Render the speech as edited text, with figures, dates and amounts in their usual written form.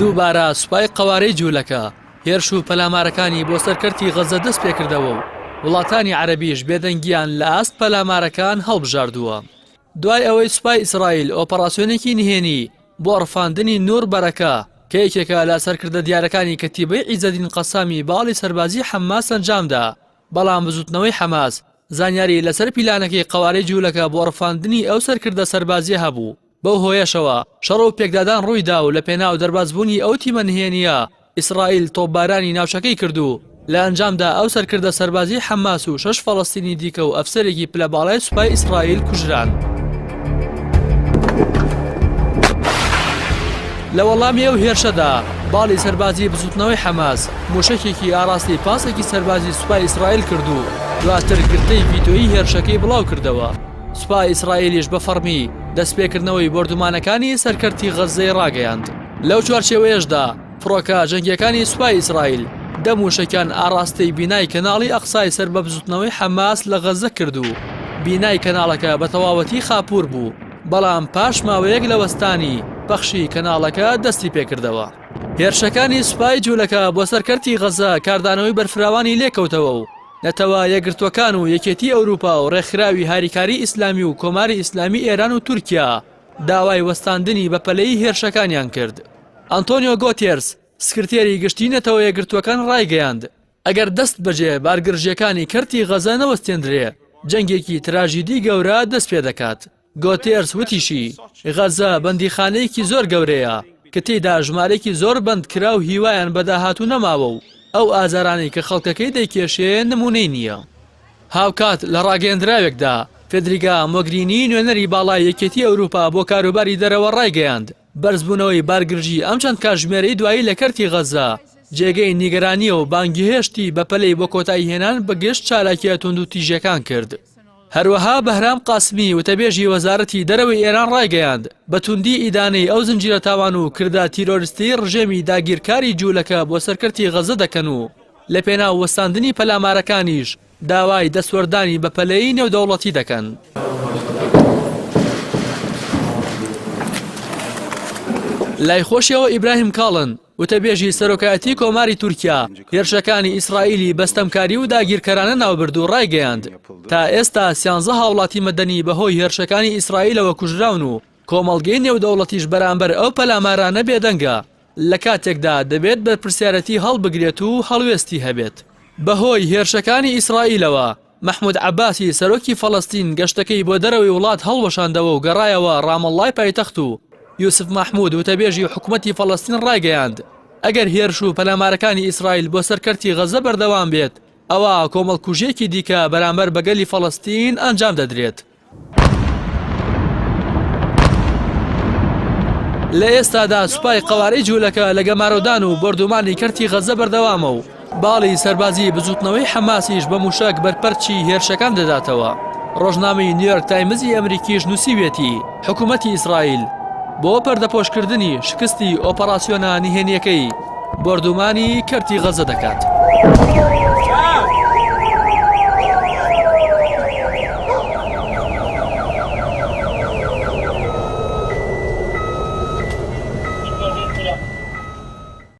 دووبارە سوپای قەوارەی جوولەکە هێرش و پەلامارەکانی بۆ سەر کەرتی غەززە دەستپێکردەوە و وڵاتانی عەرەبیش بێدەنگیان لە ئاست پەلامارەکان هەڵبژاردووە. دوای ئەوەی سوپای ئیسرائیل ئۆپەراسیۆنێکی نهێنی بۆ ڕفاندنی نور بەرەکە کە یەکێکە لە سەرکردە دیارەکانی کەتیبەی عیزەدین قەسامی باڵی سەربازی حەماس ئەنجامدا، بەڵام بزوتنەوەی حەماس زانیاری لەسەر پیلانەکەی قەوارەی جوولەکە بۆ ڕفاندنی ئەو سەرکردە سەربازییە هەبوو، بەو هۆیەشەوە شەڕ و پێکدادان ڕوویدا و لەپێناو دەربازبوونی ئەو تیمە نهێنییە ئیسرائیل تۆپبارانی ناوچەکەی کرد و لە ئەنجامدا ئەو سەرکردە سەربازیی حەماس و شەش فەڵەستینی دیکە و ئەفسەرێکی پلە باڵای سوپای ئیسرائیل کوژران. لە وەڵامی ئەو هێرشەدا باڵی سەربازی بزوتنەوەی حەماس موشەکێکی ئاراستەی پاسێکی سەربازی سوپای ئیسرائیل کرد و دواتر گرتەی ڤیدۆیی هێرشەکەی بڵاو کردەوە. سوپای ئیسرائیلیش بە فەڕمی دەستپێکردنەوەی بۆردومانەکانی سەر کەرتی غەززەی ڕاگەیاند. لەو چوارچێوەیەشدا فڕۆکە جەنگییەکانی سوپای ئیسرائیل دە مووشەکیان ئاڕاستەی بینای کەناڵی ئەقسای سەر بە بزوتنەوەی حەماس لە غەززە کرد و بینای کەناڵەکە بە تەواوەتی خاپوور بوو، بەڵام پاش ماوەیەک لە وەستانی پەخشی کەناڵەکە دەستی پێکردەوە. هێرشەکانی سوپای جوولەکە بۆ سەر کەرتی غەززە کاردانەوەی بەرفراوانی لێکەوتەوە و نەتەوە یەکگرتووەکان و یەکێتی ئەوروپا و ڕێکخراوی هاریکاری ئیسلامی و کۆماری ئیسلامی ئێران و تورکیا داوای وەستاندنی بەپەلەی هێرشەکانیان کرد. ئەنتۆنیۆ گۆتێرس، سکرتێری گشتی نەتەوە یەکگرتووەکان ڕایگەیاند، ئەگەر دەستبەجێ بارگرژییەکانی کەرتی غەزە نەوەستێندرێ، جەنگێکی تراژیدی گەورە دەستپێدەکات. گۆتێرس وتیشی، غەزە بەندیخانەیەکی زۆر گەورەیە کە تێیدا ژمارەیەکی زۆر بەندکراو هیوایان بە داهاتوو نەماوە و ئەو ئازارانەی کە خەڵکەکەی دەیکێشێ نموونەی نییە. هاوکات لە ڕاگەیەندراوێکدا فێدریگا مۆگرینی نوێنەری باڵای یەکێتی ئەوروپا بۆ کاروباری دەرەوە ڕایگەیاند، بەرزبوونەوەی بارگرژی ئەم چەند کاتژمێرەی دوایی لە کەرتی غەززە جێگەی نیگەرانییە و بانگهێشتی بەپەلەی بۆ کۆتاییهێنان بە گشت چالاکییە توندوتیژییەکان کرد. هەروەها بەهرام قاسمی وتەبێژی وەزارەتی دەرەوەی ئێران ڕایگەیاند، بە توندی ئیدانەی ئەو زنجیرە تاوان و کردە تیرۆریستیەی ڕژێمی داگیرکاری جوولەکە بۆ سەر کەرتی غەززە دەکەن و لە پێناو وەستاندنی پەلامارەکانیش داوای دەستوەردانی بەپەلەی نێودەوڵەتی دەکەن. لای خۆشیەوە ئیبراهیم کاڵن، وتەبێژی سەرۆکایەتی کۆماری تورکیا هێرشەکانی ئیسرائیلی بە ستەمکاری و داگیرکەرانە ناوبرد و ڕایگەیاند، تا ئێستا سیانزە هاوڵاتی مەدەنی بەهۆی هێرشەکانی ئیسرائیلەوە کوژراون و کۆمەڵگەی نێودەوڵەتیش بەرامبەر ئەو پەلامارانە بێدەنگە، لە کاتێکدا دەبێت بەرپرسیارێتی هەڵبگرێت و هەڵوێستی هەبێت. بەهۆی هێرشەکانی ئیسرائیلەوە مەحمود عەباسی سەرۆکی فەڵەستین گەشتەکەی بۆ دەرەوەی وڵات هەڵوەشاندەوە و گەڕایەوە ڕامەڵڵای پایتەخت و یوسف مەحمود وتەبێژی حکومەتی فەڵەستین ڕایگەیاند ئەگەر هێرش و پەلامارەکانی ئیسرائیل بۆ سەر کەرتی غەززە بەردەوام بێت ئەوا کۆمەڵکوژییەکی دیکە بەرامبەر بە گەلی فەڵەستین ئەنجام دەدرێت. لە ئێستادا سوپای قەوارەی جوولەکە لە گەمارۆدان و بۆردومانی کەرتی غەززە بەردەوامە و باڵی سەربازی بزوتنەوەی حەماسیش بە موشەک بەرپەرچی هێرشەکان دەداتەوە. ڕۆژنامەی نیویۆرک تایمزی ئەمریکیش نووسیویەتی، حکومەتی ئیسرائیل بۆ پەردەپۆشکردنی شکستی ئۆپەراسیۆنە نهێنییەکەی بۆردومانی کەرتی غەززە دەکات.